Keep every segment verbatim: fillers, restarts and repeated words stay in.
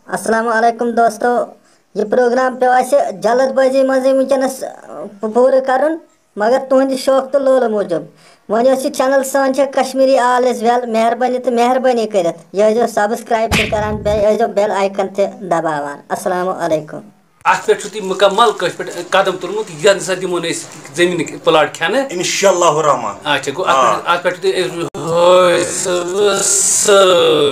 السلام علیکم دوستو، یہِ پروگرام پیوٚو اَسہِ جلد بٲزی منٛزٕے وٕنکیٚنَس، اَ، پوٗرٕ کَرُن، مگر تُہٕنٛدِ شوق تہٕ لولہٕ موٗجوٗب۔ وۄنۍ یۄس یہِ چینل سٲنۍ چھےٚ کشمیٖری آل از ویل، مہربٲنی تہٕ مہربٲنی کٔرِتھ یہِ ٲسۍزیو سبسکرایب تہِ کران، بیٚیہِ ٲسۍزیو بیل آیکن تہِ دباوان۔ السلام علیکم۔ اتھ پٮ۪ٹھ چھُو تُہۍ مکمل کٲشِر پٲٹھۍ قدم تُلمُت، یَتھ نسا دِمو نہٕ أسۍ زٔمیٖنٕکۍ پلاٹ کھٮ۪نہٕ۔ انشاء اللہ الرحمن۔ اچھا، گوٚو اتھ آ۔ پٮ۪ٹھ، اتھ پٮ۪ٹھ چھُو تُہۍ أسۍ ہٲے سٲ-، سٲے۔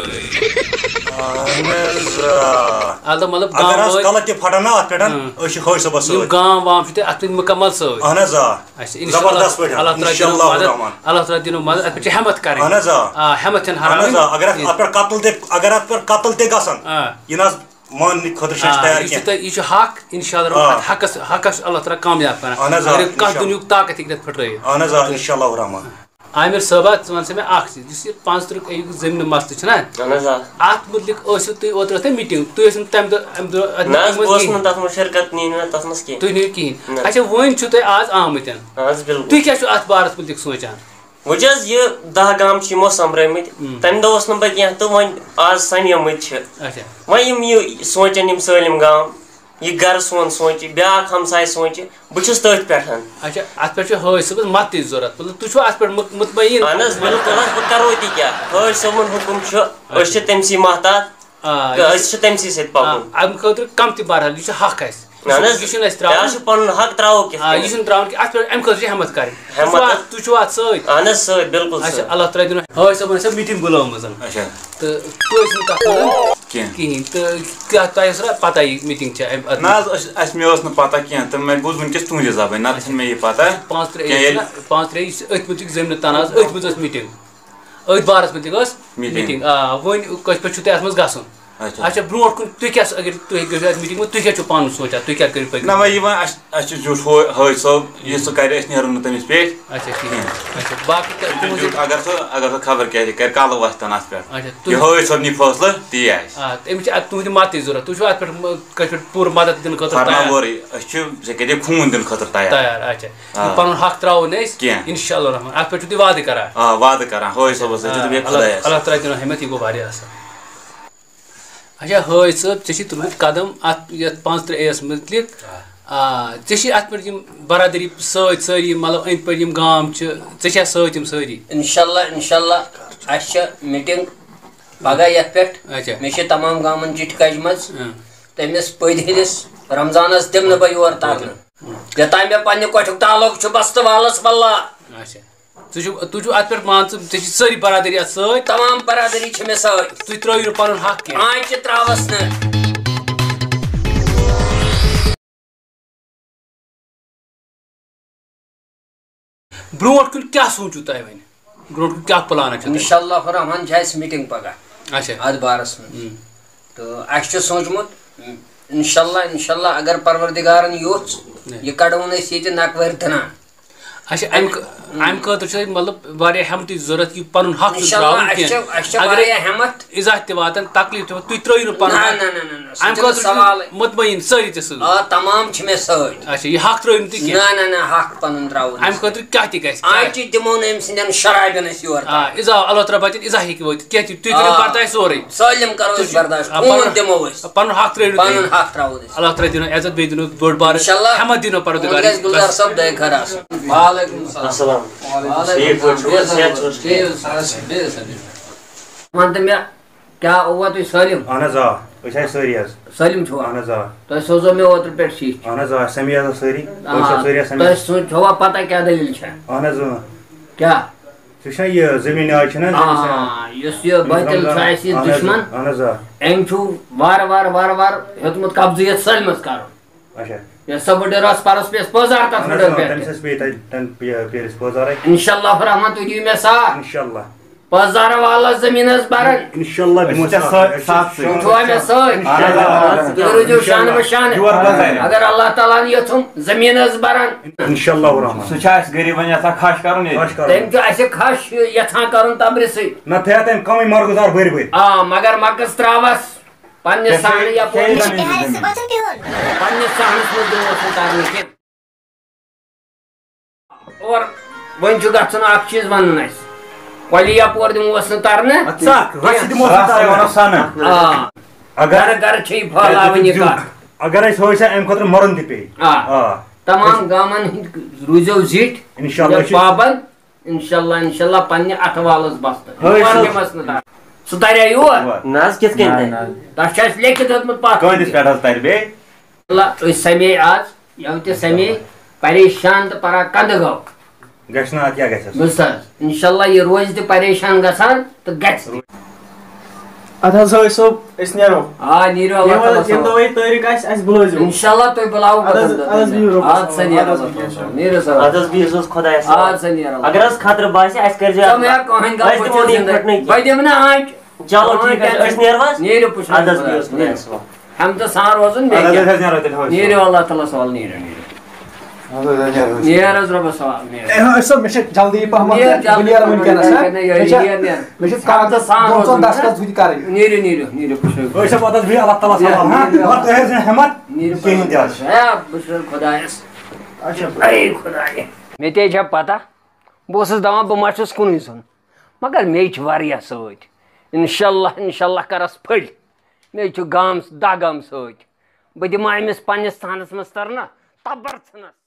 اہن حظ، آ۔ البتہ مطلب اگر گام حظ وٲلۍ، کلہٕ تہِ پھٹن نا اتھ پٮ۪ٹھ، ہاں۔ أسۍ چھِ ہٲے صٲبس یِم سۭتۍ۔ گام وام چھِ تُہۍ اتھ پٮ۪ٹھ مکمل سٲے۔ اہن حظ، آ۔ اچھا، انشاء اللہ، زبردست پٲٹھۍ، اللہ تعالیٰ انشاء دِنو اللہ مدد، الرحمن۔ اللہ تعالیٰ دِنو مدد، اتھ پٮ۪ٹھ چھِ ہمت کرٕنۍ۔ اہن حظ، آ۔ آ، ہمت چھَنہٕ اہن حظ، ہراوٕنۍ۔ آ۔ اگر اتھ، اتھ پٮ۪ٹھ قتل تہِ، اگر اتھ پٮ۪ٹھ قتل تہِ گژھن، آ۔ یہِ نہ حظ ماننہٕ خٲطرٕ چھِ أسۍ آ، تیار یہِ چھُ کینٛہہ۔ تۄہہِ، یہِ چھُ حق، انشاء اللہ آ۔ الرحمن، حقس، حقس چھُ اللہ تعالیٰ کامیاب کران۔ اہن حظ، آ، اگر کانٛہہ انشاء اللہ۔ دُنیہُک طاقت ہیٚکہِ نہٕ اَتھ پھٕٹرٲیِتھ۔ اہن حظ، آ، انشاء اللہ الرحمن۔ عامر صٲبہ، ژٕ وَن سا مےٚ اَکھ چیٖز، یُس یہِ پانٛژھ ترٕٛہ اَمیُک زٔمیٖنہٕ مسلہٕ چھُنہ، اہن حظ، آ۔ اَتھ مُتعلِق ٲسِو تُہۍ اوترٕ ٲسۍ meeting، تُہۍ ٲسِو نہٕ تَمہِ دۄہ، اَمہِ دۄہ اَتھ نہ حظ، meeting بہٕ منٛز اوسُس کِہیٖنۍ۔ نہٕ تَتھ منٛز شرکت نِنۍ نہ تَتھ منٛز کینٛہہ۔ تُہۍ نِیِو کِہیٖنۍ۔ نہ۔ اچھا، وۄنۍ چھِو تُہۍ آز آمٕتۍ۔ اہن حظ، بِلکُل۔ تُہۍ کیٛاہ چھِو اَتھ بارَس مُتعلِق سونٛچان؟ وٕچھ حظ، یہِ دَہ گام چھِ یِمو سۄمبرٲومٕتۍ۔ ہم۔ تَمہِ دۄہ اوس نہٕ بہٕ کینٛہہ تہٕ وۄنۍ آز سَمیمٕتۍ چھِ۔ اچھا۔ وۄنۍ یِم یہِ سونٛچَن یِم سٲلِم گام، یہِ گَرٕ سون سونٛچہِ، بیٛاکھ ہمساے سونٛچہِ، بہٕ چھُس تٔتھۍ پٮ۪ٹھ۔ اچھا، اَتھ پٮ۪ٹھ چھُ حٲج صٲبَس مَتٕے ضوٚرَتھ، مطلب، تُہۍ چھِو اَتھ پٮ۪ٹھ مُت-، مُطمعیٖن؟ اہن حظ، بِلکُل حظ، بہٕ کَرو تہِ کیٛاہ؟ حٲج صٲبُن حُکُم چھُ، أسۍ چھِ تٔمسٕے محتاط۔ آ، تہٕ یہِ أسۍ چھِ تٔمسٕے سۭتۍ پَکُن۔ آ، اَمہِ خٲطرٕ کَم تہِ مرحلہٕ، یہِ چھُ حق اَسہِ۔ اہن حظ۔ یہِ چھُنہٕ اَسہِ یہِ حظ ترٛاوُن۔ چھُ پَنُن حق ترٛاوو کِتھ آ، کٔنۍ؟ یہِ چھُنہٕ ترٛاوُن کینٛہہ، اَتھ پٮ۪ٹھ، اَمہِ خٲطرٕ چھِ ہٮ۪مت کَرٕنۍ۔ تُہۍ چھِوا، ہٮ۪مت۔ تُہۍ چھِوا اَتھ سۭتۍ؟ اہن حظ، سۭتۍ، بِلکُل اچھا، سۭتۍ۔ اللہ تعالیٰ دِنو۔ حٲج صٲبَن ٲسۍ meeting بُلٲومٕژ۔ اچھا۔ تہٕ تُہۍ ٲسِو نہٕ تَتھ منٛز کینٛہہ۔ کِہیٖنۍ۔ تہٕ کیٛاہ تۄہہِ ٲسوا پَتہ یہِ meeting چھےٚ اَمہِ، اَتھ نہ حظ، أسۍ، اَسہِ، مےٚ ٲس نہٕ پَتہ کینٛہہ تہٕ مےٚ بوٗز وٕنکٮ۪س تُہٕنٛزِ زبٲنۍ، نَتہٕ چھَنہٕ مےٚ یہِ پَتہ اچھا، پانٛژھ ترٛےٚ کینٛہہ۔ ٲسۍ ییٚلہِ نہ، پانٛژھ ترٛےٚ یُس أتھۍ مُتعلِق زٔمیٖنہٕ تَنہٕ حظ، أتھۍ منٛز ٲس meeting۔ أتھۍ بارَس مُتعلِق ٲس meeting۔ Meeting۔ آ، وۄنۍ کٔژِ پٮ۪ٹھ چھُو تۄہہِ اَتھ منٛز گژھُن؟ اچھا۔ اچھا، برونٛٹھ کُن تُہۍ کیٛاہ سا-، اگر تُہۍ گٔژھِو اَتھ meeting منٛز، تُہۍ کیٛاہ چھِو پانہٕ سونٛچان؟ تُہۍ کیٛاہ کٔرِو پٔکِو؟ نہ وۄنۍ یہِ وۄنۍ اَسہِ، اَسہِ چھُ زیُٹھ ہو-، حٲج صٲب، یہِ سُہ کَرِ، أسۍ نیرو نہٕ تٔمِس پیٚٹھۍ اچھا، ٹھیٖک۔ کِہیٖنۍ۔ اچھا، باقٕے تۄہہِ، تُہٕنٛز یہِ زیُٹھ، اگر سُہ، اگر سُہ خبر کیٛاہ تہِ کَرِ، کَلہٕ وۄتھِ تَن اَتھ پٮ۪ٹھ۔ اچھا، تُہۍ یہِ حٲج صٲب نی فٲصلہٕ، تی آسہِ۔ آ، تٔمِس چھِ اَتھ تُہٕنٛدِ مَدتٕچ ضوٚرَتھ۔ تُہۍ چھِو اَتھ پٮ۪ٹھ مہ-، کٲنٛسہِ پٮ۪ٹھ پوٗرٕ مَدَد دِنہٕ خٲطرٕ تیار؟ فرماوٲرٕے، أسۍ چھِ ژےٚ کیٛاہ دِ خوٗن دِنہٕ خٲطرٕ تیار۔ تیار، اچھا۔ آ۔ یہِ پَنُن حق ترٛاوو نہٕ أسۍ، کینٛہہ۔ اِنشاء اللہ الرحمن۔ اَتھ پٮ۪ٹھ چھُو تُہۍ وعدٕ کَران؟ آ، وعدٕ کَران، حٲج صٲبَس سۭتۍ چھُ آ، تُہۍ بیٚیہِ اللہ، خۄدایَس۔ اللہ تعالیٰ دِنو ہمت، یہِ گوٚو واریاہ اَصٕل۔ اچھا، حٲج صٲب، ژےٚ چھِ تُلمُت قدم اَتھ، یَتھ پانٛژھ ترٛےٚ اے یَس مُتعلِق۔ آ، ژےٚ چھِ اَتھ پٮ۪ٹھ یِم برادٔری سۭتۍ سٲری، مطلب، أنٛدۍ پٔکۍ یِم گام چھِ، ژےٚ چھےٚ سۭتۍ یِم سٲری؟ انشاءاللہ، انشاءاللہ، اَسہِ چھےٚ meeting پگاہ یَتھ پٮ۪ٹھ۔ اچھا۔ مےٚ چھِ تمام گامَن چِٹھۍ کَجمَژٕ۔ اۭں۔ تٔمِس پٔدۍ ہِنٛدِس رمضانَس دِمہٕ نہٕ بہٕ یور تَرنہٕ۔ یوٚتام مےٚ پنٛنہِ کۄٹھیُک تعلق چھُ، بَس تہٕ وَلَس وَلہ۔ اچھا۔ ژٕ چھُ، تُہۍ چھِو اَتھ پٮ۪ٹھ، مان ژٕ، ژےٚ چھِ سٲری برادٔری اَتھ سۭتۍ۔ تمام برادٔری چھِ مےٚ سۭتۍ۔ تُہۍ ترٛٲیِو نہٕ پَنُن حق کینٛہہ۔ آنٛچہِ ترٛاوَس نہٕ۔ برونٛٹھ کُن کیٛاہ سوٗنٛچِو تۄہہِ وۄنۍ؟ برونٛٹھ کُن کیٛاہ پٕلانہ چھُ تۄہہِ؟ انشاءاللہ الرحمن چھِ اَسہِ meeting پگاہ اچھا۔ اَتھ بارَس منٛز۔ ہُم۔ تہٕ اَسہِ چھُ سوٗنٛچمُت، انشاءاللہ، انشاءاللہ، اگر پروردگارن یوٚژھ، نہ۔ یہِ کڑون أسۍ ییٚتہِ نقوٲرۍ دٕنان۔ اچھا، اَمہِ خٲ-، اَمہِ خٲطرٕ چھُ اَسہِ، مطلب، واریاہ ہٮ۪متٕچ ضوٚرَتھ، یہِ پَنُن حق چھُنہٕ انشاءاللہ، ترٛاوُن اَسہِ کینٛہہ۔ چھِ، اَسہِ چھِ اگر واریاہ ہٮ۪متھ۔ اِزاہ تہِ واتان، تکلیٖف تہِ واتان، تُہۍ ترٛٲیِو نہٕ پَنُن نہ، حق۔ نہ، نہ، نہ، نہ، سُہ اَمہِ چھُنہٕ خٲطرٕ چھُ سوالٕے۔ مطمئن سٲری ژےٚ سۭتۍ۔ آ، تمام چھِ مےٚ سۭتۍ۔ اچھا، یہِ حق ترٛٲیِو نہٕ تُہۍ کینٛہہ۔ نہ، نہ، نہ، حق پَنُن ترٛاوُن۔ اَمہِ خٲطرٕ کیٛاہ تہِ گژھِ، آ، کیٛاہ؟ تہِ دِمو نہٕ أمۍ سٕنٛدٮ۪ن شرابٮ۪ن أسۍ یورٕ آ، تام۔ اِزاہ، اللہ تعالیٰ بچٲیِن، اِزاہ ہیٚکہِ وٲتِتھ۔ کینٛہہ تہِ، تُہۍ کٔرِو آ۔ برداش سورُے۔ سٲلِم کرو تُہۍ أسۍ چھِو، برداش۔ آ، خوٗن پَنُن، دِمو أسۍ۔ پَنُن حق ترٛٲیِو نہٕ پَنُن تُہۍ۔ حق ترٛاوو أسۍ۔ اللہ تعالیٰ دِنو عزت، بیٚیہِ دِنو بوٚڑ بارٕ انشاءاللہ۔ ہٮ۪مت دِنو تُہُنٛد پروردگار۔ گژھِ گُلزار صٲب دۄیہِ خٲر آسُن۔ وعلیکم السلام۔ السلام۔ وعلیکم ٹھیٖک پٲٹھۍ چھِو حظ؟ السلام۔ صحت چھُو حظ؟ ٹھیٖک حظ، بِہِو سا، بِہِو سا۔ وَن تہٕ مےٚ، کیٛاہ اووا تُہۍ سٲلِم؟ اہن حظ، آ، أسۍ آے سٲری حظ۔ سٲلِم چھِوا؟ اہن حظ، آ۔ تۄہہِ سوزو مےٚ اوترٕ پٮ۪ٹھ شیٖشہِ۔ اہن حظ، آ، سَمے حظ ٲس سٲری۔ آ، أسۍ چھِ سٲری آ، سَمے۔ تۄہہِ سُہ چھوا پَتہ کیٛاہ دٔلیٖل چھےٚ؟ اہن حظ، اۭں۔ کیٛاہ؟ ژٕ چھُنا یہِ زٔمیٖن یاد چھُنا آ، أمِس، یُس یہِ أمِس بٲطِل رمضان؟ چھُ اَسہِ اہن حظ، دُشمَن، اہن حظ، آ۔ أمۍ چھُ وارٕ وارٕ، وارٕ وارٕ ہیوٚتمُت قبضہٕ یَتھ سٲلمَس کَرُن۔ اچھا۔ یَتھ سبُڈیرَس پَرُس پیٚیَس پٲزار تَتھ اہن حظ، فُڈَر آ، پٮ۪ٹھ تٔمِس تہِ۔ ٲسۍ پیٚیہِ تَتہِ، تَمہِ پے-، پیرِس پٲزارَے۔ اِنشاءاللہ الرحمن، تُہۍ دِیِو مےٚ ساتھ۔ اِنشاءاللہ۔ پٲزار والا زٔمیٖنَس بَرَن۔ اِنشاءاللہ دِمو أسۍ چھِ ساتھ۔ سا-، ساتھ سۭتۍ۔ چھُوا مےٚ سۭتۍ؟ اہن حظ، آ۔ تُہۍ روٗزِو شانہٕ بہ شانہٕ۔ جور بَزارِ۔ اگر اللہ تعالیٰ ہَن یوٚژھُن، زٔمیٖن ٲس بَرَن۔ اِنشاءاللہ الرحمن۔ سُہ چھُ اَسہِ غریٖبَن یَژھان خۄش کَرُن ییٚتہِ۔ خۄش کَرُن۔ تٔمۍ چھُ اَسہِ خۄش یَژھان کَرُن تَمرِ سۭتۍ۔ نہ تھٲیِو تٔمۍ کَمٕے مَرگُزار بٔرۍ بٔرۍ۔ آ، مگر مَرگَز ترٛاوَس۔ پننہِ ژےٚ صحنہٕ چھے، یَپٲرۍ چھے زٔمیٖن زٔمیٖن۔ پننہِ صحنَس منٛز دِمو أسۍ نہٕ تَرنہٕ کینٛہہ۔ اور وۄنۍ چھُ گژھُن اَکھ چیٖز وَنُن اَسہِ، کۄلہِ یَپور دِمو أسۍ نہٕ تَرنہٕ اَدٕ ژَکھ، رَژھِ کینٛہہ۔ دِمو أسۍ نہٕ رَژھَے تَرنہٕ۔ وَنو سَنہٕ۔ آ۔ اگر گرٕ گرٕ چھِ یہِ پھٲلاوٕنۍ یہِ کتھ۔ اگر اَسہِ ہٲج سا اَمہِ خٲطرٕ مَرُن تہِ پیٚیہِ۔ آ۔ آ۔ تمام گامن ہٕنٛدۍ روٗزِو زِٹھۍ، انشاءاللہ یِم چھِ پابند۔ انشاءاللہ، انشاءاللہ، پننہِ اَتھٕ والس بستہٕ۔ ہٲج یور سا۔ دِمس نہٕ تَتھ۔ سُہ ترِ یور۔ نہ حظ، کِتھ کٔنۍ نہ، ترِ؟ نہ۔ تۄہہِ چھُ اَسہِ لیکھِتھ دیُتمُت پتھ۔ کٲنِس پٮ۪ٹھ حظ ترِ بیٚیہِ؟ اللہ، أسۍ سَمے آز، یَوٕ تہِ سَمے، پریشان تہٕ پرا کندٕ گوٚو۔ گژھِ نہٕ، اَتھ کیٛاہ گژھٮ۪س؟ بوٗزتھا؟ انشاءاللہ یہِ روزِ تہِ پریشان گژھان تہٕ گژھِ تہِ۔ اَدٕ حظ، حٲج صٲب، أسۍ نیرو۔ آ، نیٖرِو، اللہ ییٚمہِ تعالیٰ ییٚمہِ سوال۔ دۄہ وۄنۍ تٲریٖخ آسہِ، اَسہِ بُلٲزیو۔ انشاءاللہ تُہۍ بُلاوو اَدٕ حظ، بہٕ تَمہِ اَدٕ حظ دۄہ۔ بِہِو رۄبَس اَدٕ سا حوالہٕ۔ نیٖرِو، اَدٕ حظ اَدٕ حظ بِہِو۔ سا، نیٖرِو سا۔ اَدٕ حظ بِہِو سا، خۄدایَس حوالہٕ۔ اَدٕ سا نیٖرِو۔ اگر حظ خطرٕ باسہِ، اَسہِ کٔرۍزیو ژٕ مہ ہٮ۪کھ کٕہٕنۍ کَتھ اَسہِ دِمو پُچھِتھ نہٕ یہِ زِندَے۔ پھٕٹنہٕ کینٛہہ۔ بہٕ دِمہٕ نہٕ آنٛٹہِ۔ چلو، آنٛٹہِ ٹھیٖک حظ چھُ، أسۍ نیرو حظ؟ نیٖرِو پُشرٲیِو اَدٕ حظ خۄدایَس۔ بِہِو حظ خۄدایَس حوالہٕ۔ ہم تہٕ سان روزُن مےٚ اَدٕ حظ، کیٛاہ؟ أسۍ حظ نیرو تیٚلہِ حٲج صٲب۔ نیٖرِو، اللہ تعالیٰ سوال، نیٖرِو، نیٖرِو۔ اَدٕ حظ، أسۍ حظ نیرو حٲج صٲب۔ نیر حظ رۄبَس سوال، نیر۔ اے، حٲج صٲب، مےٚ چھِ جلدی پَہمَتھ، نیر بہٕ جلدی نیرٕ پَہمَتھ، وٕنکیٚنَس، ہا؟ نیر، نیر، مےٚ چھِ، نیر، مےٚ چھِ نیر۔ کَم تہٕ سان دۄن ژۄن روزُن، دَستخط ہا؟ ہُتہِ کَرٕنۍ۔ نیٖرِو، نیٖرِو، نیٖرِو، پُشرٲیِو۔ حٲج صٲب، اَدٕ حظ بِہِو اللہ تعالیٰ سوال، ہا؟ نیٖرِو۔ مگر تُہۍ حظ ٲسۍ نہٕ ہٮ۪مَت نیٖرِو کِہیٖنۍ تہِ حظ۔ ہے، بہٕ چھُس خۄدایَس۔ اچھا۔ اے خۄدایہِ۔ مےٚ تہِ حظ چھےٚ پَتہ، بہٕ اوسُس دَپان بہٕ ما چھُس کُنُے زوٚن، مگر مے چھِ واریاہ سۭتۍ۔ اِنشاء اللہ، اِنشاء اللہ کَرَس پھٔلۍ۔ مے چھُ گام، دَہ گام سۭتۍ۔ بہٕ دِمہٕ أمِس پنٛنِس تھانَس منٛز تَرنہٕ، تَبَر ژھٕنَس۔